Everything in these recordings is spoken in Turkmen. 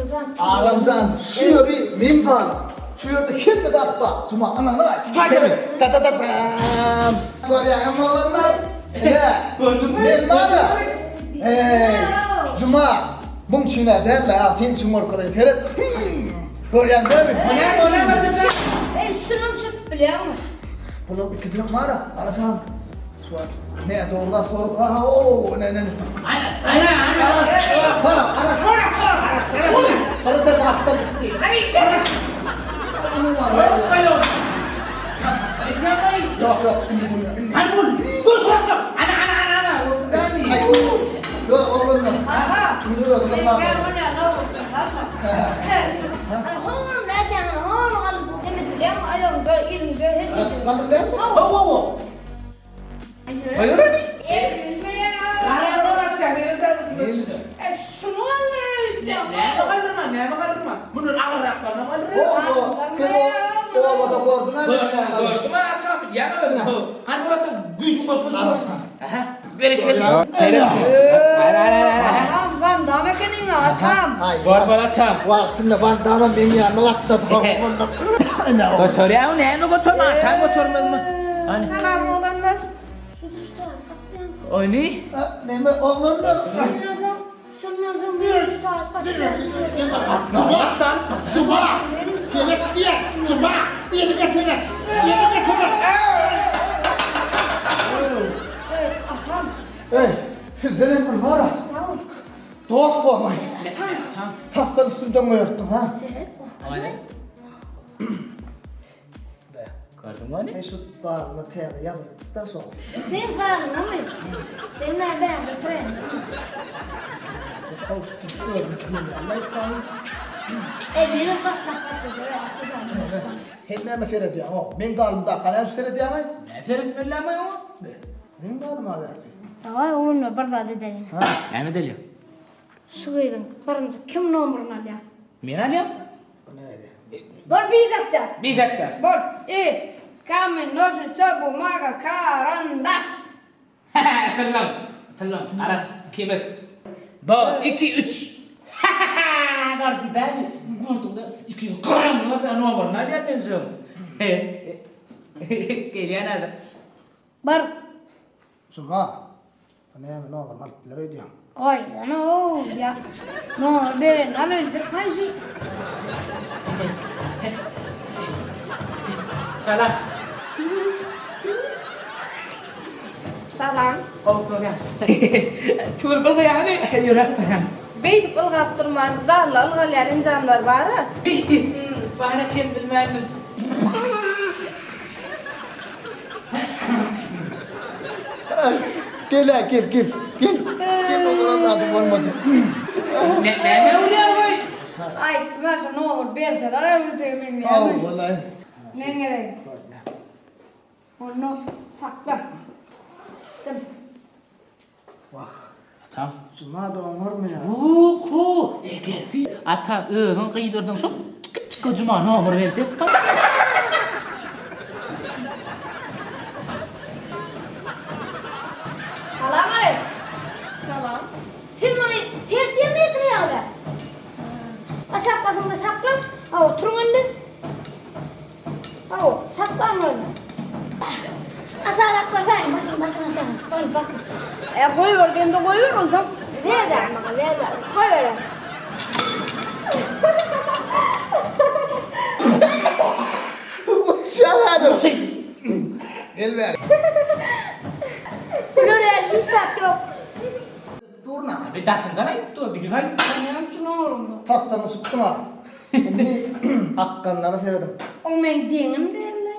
Atamjan. Agamjan şu ýeri meň zalym. Şu ýerde hemme zat bar. Juma ynanaý. Şu taýda Ta ta ta tam. Görýäňizmi oglanlar? Ine. Gördüňmi? Men bar-a. Eý, Juma, buň üçin-ä däl-le, a seň üçin görkezeýin. Seret. Görýäň dälmi? O näme, o näme Atajan? Eý, şunam çekip bilýäňmi? Bulaň ikisinem bar-a. Garaşam. Şu wagt ne dogry zat sorup, aha, o, ne, ne, ne. Ana, ana, ana. Garaş, garaş, garaş, garaş. Bir de atda gitdi. Hadi çek. Ýok, ýok, indi durýar, indi. Hany bul. Bul gorkak. Ana, ana, ana, ana. Aý, ýok, oglanlar. Ata. Indi özüňe Men sag bol. gel Hon nädýäň? Hon galyp demedi bilýäňmi? Aýagyňda, eliňde her Gaçyp galyrlarmy? Hawa, hawa. Goýber hadi. Şuny galdyr. Näme galdyrma, näme galdyrma. Mundan agyrraklaryny galdyr. Oba, sen o obada gördüň-ä Gördüm atam, bilýän özüm. Hany bul atam, güýjüň görkez şuny. Aha, berekella. Atam, Van Damme ekeniň atam. Bor, bor atam. Wagtynda Van Damme meň ýanyma gatnady. Göterýäň, näme göterme, atam götermezmi? Hany. Salam oglanlar. Şu düşde gatlaýan. Ony? Neme oglanlar? Şundan soň, şundan soň bir üç saat gatlaýan. Gatlan, Juma! Seret diýýär, Juma! Eliňe seret! Eliňe seret! Eý, atam. Eý, sizdenem bir bar-a. Sag bol. Dost bolmaý. Atam. Tasdan üstümden goýartdyň, ha? Seret, Ony? Gördüňmi ony? Men şu zalyma täze ýazylypdy-da şo. Sen zalyňamy? Sen nä bärde trendmi? Gowşup duruş özümi diýmeýän-le şu taýy. Eý, menem gatlap başlajak-ä, Atajan dostum. Sen näme seredýäň-ow? Meň zalymdaka näme üçin seredýäň-aý? Nä seretmeliläm-aý oňa? Meň zalyma berdi. Dawaý oglanlar bir zat edeliň. Näme edeliň? Şu gyzyň birinji kim nomeryny alýar? Men alýan. Bu näli? Bol bijekde. Bijekde. Bol. I. Kamen, nožnice, bumaga, karandaş. Tyllam. Tyllam. Garaş. Ikimiz. Bir, iki, üç. Gördüň dämi? Gördüň-dä. Ikiňi gyramda sen nomeryny alýan men şoň. Gelýän häzir. Bir. Juma. Bu näme nomeryny alyp biler öýdýäň? Goýsana-ow, ýa nomer berenini al öldürtmäý şu. Salam. Salam. Gowusyňyz ýagşy. Tüwel ylgaýany ýöräp barýan. Beýdip ylgap durman zalda ylgalýan enjamlar bar-a. Bar eken bilmändim. Gel-ä gel gel gel gel olara zadym bolmady. Näme bolýar-oý? Aýtdym-a şu nomer berseler öljege meňzeýärmi? Hawa-laý. Meň gezegim. Onda sakla. Dym. Wah. Atam. Juma-da oňarmaýar. Hu-hu. Eger Atam özüň gyzdyrdyň şo kiçijik Juma nomer berjek. Salam aleýkum. Salam. Siz muny ters ýerine ýetirýäňiz-ä. Aşak basyň-da saklaň. Hawa, oturyň indi. Hawa, saklaň ony. Aşagrak basaýyň, basyň, basyň aşaga. Ony basyň. E, goýber diýemde goýber onsoň. Zergär maňa, zergär. Goýber. Uçýar häzir. Gel bäri. Bular ýaly hiç zat ýok. Durna. Bir daşyndan aýdyp dur, güjük aýdyp dur. Näme üçin ogruňda? Tasdan uçupdym-a. Indi akganlara serediň. O meň deňim däldi.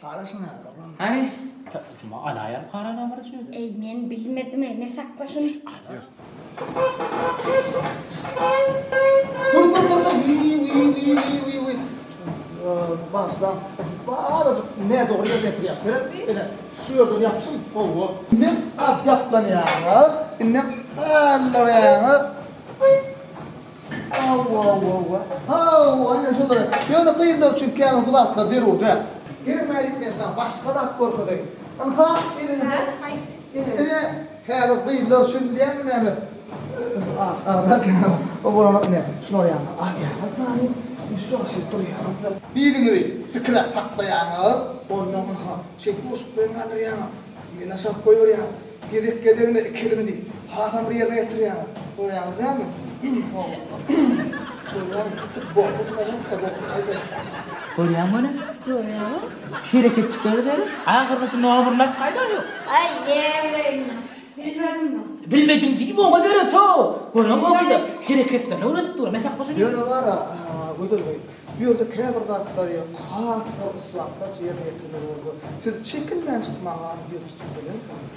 Garaşyň häzir oglanlar. Hany? Juma alaýar gara nomeri üçin. Eý, men bilmedim-eý, ne sakla şuny. Dur, dur, dur, dur. Wiý, wiý, wiý, wiý, wiý, wiý. Bagyşlaň. Azajyk nädogry ýerine ýetirýär. Seret, ine, şu ýerden ýapyşyň, gowy. Indem az ýaplanýaňyz, indem galdyrýaňyz. Hawa, hawa, hawa, ine şolar. Ýöne gyzlar üçin käbir bu zatlar zerur däl. Geliň bärik men saňa başga zat görkezeýin. Ynha, eliňde. Ine, häzir gyzlar üçin bilýäňmi näme? Az, agrak o bolanok ine, şular ýaly alýaňyz zany, şu şeýdip durýaňyz-da. Biliňizi dikräk saklaýaňyz, ondan ynha, şeýdip urşup bilen galdyrýaňyz. Ýene aşak goýberýäňiz. Gezek-gezegine iki eliňizi hasam bir ýerine getirýäňiz. Görýäňiz dälmi? Görýäňmi? Futbolda synalyp-da görkezmez-de. Görýäňmi ony? Görýärin. Hereket çykaryberi. Ahyrysy noburlap gaýdar ýok. Aý, näbileýin. Bilmedim-de. Bilmedim diýip oňa seret-ow. Görüň oňa-da hereketlerini öwredip dur. Men sakla şuny. Ýöne bar-a, Gözel gyz, bu ýerde käbir zatlary has bir ussatlarça ýerine ýetirmeli bolsa, siz çekinmän çykmaga ýüz tutup bilersiňiz.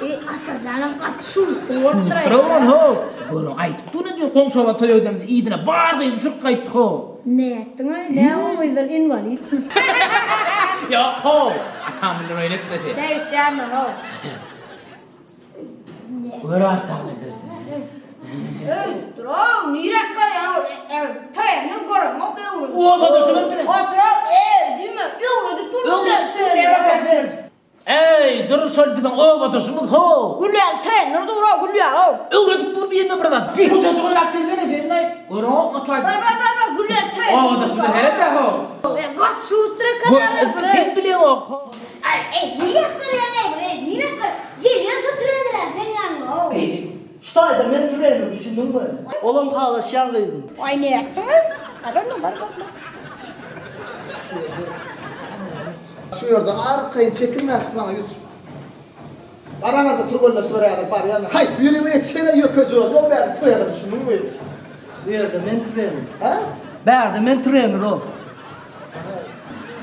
Eý, Atajanam gaty şuster bolupdyr-aý. Şuster oglan-how. Görüň, aýdyp dur-a diýip, goňşy oba toýa gidemizde yzyna bar gyzy düşürip gaýtdy-how. Nätdiň-aý, nä o gyzlar inwalidmi? Ýok-how, atam bilen oýun etmese. Degişýändir-how. Gör atam edersin. Öý, dur-ow, niräk barýaň-ow? Trener göremok öwredip. Obadaşymyz biziň. Otur-ow, eý, diýme, öwredip dur. Öwredip dur, näme Eý, dur şol biziň obadaşymyz how. Gülýär, trener dur-ow, gülýär-ow. Öwredip dur birine bir zat. Bir hujajyk oýlap gelsene sen-aý. Görüňokmy taý. Bar, bar, bar, bar, gülýär, trener. Obadaşymyz herede how. Gaç şuster eken ýaly. Sen bileňok how. Aý, eý, niräk barýaň-eý, eý, niräk bar? Gelýän şo trener-ä seň ýanyňa-ow. Şu taýda men trener, düşündiňmi? Olam halaşýan gyzym. Aý, nätdiň-eý? Bar onda, bar, bar, bar. Şu ýerde arkaýyn çekinmän çykmaga ýüz tut. Baraňyzda türgenleşiberäýiň, barýan. Haýsy biriňiz etşeňe ýökeje bol bäri trener düşündiňmi? Bu ýerde men trener. Hä? Bärde men trener ol.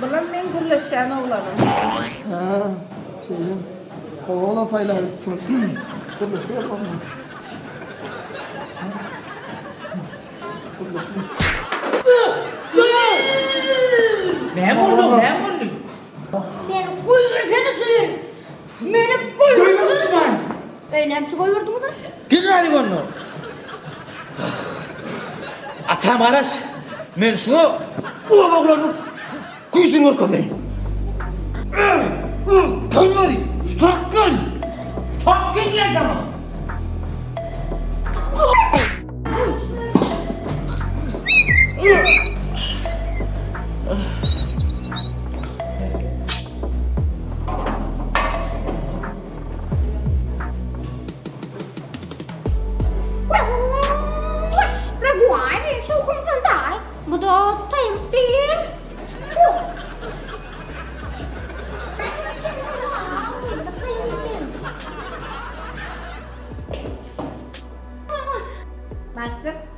Bulam meň gürleşýän oglanym. Hä, şeýle. Gowy oglan saýlap. Gürleşiber ondan. Näme boldy, näme boldy? Meni goýbersene şu ýeri. Meni goýbersene. Eý, näme üçin goýberdiňiz? Gel bäri onda. Atam garaş. Men şuňa oba oglanyň güýjüni görkezeýin. Gel bäri. Tak gel. Tak gel diýen saňa. Başlyk.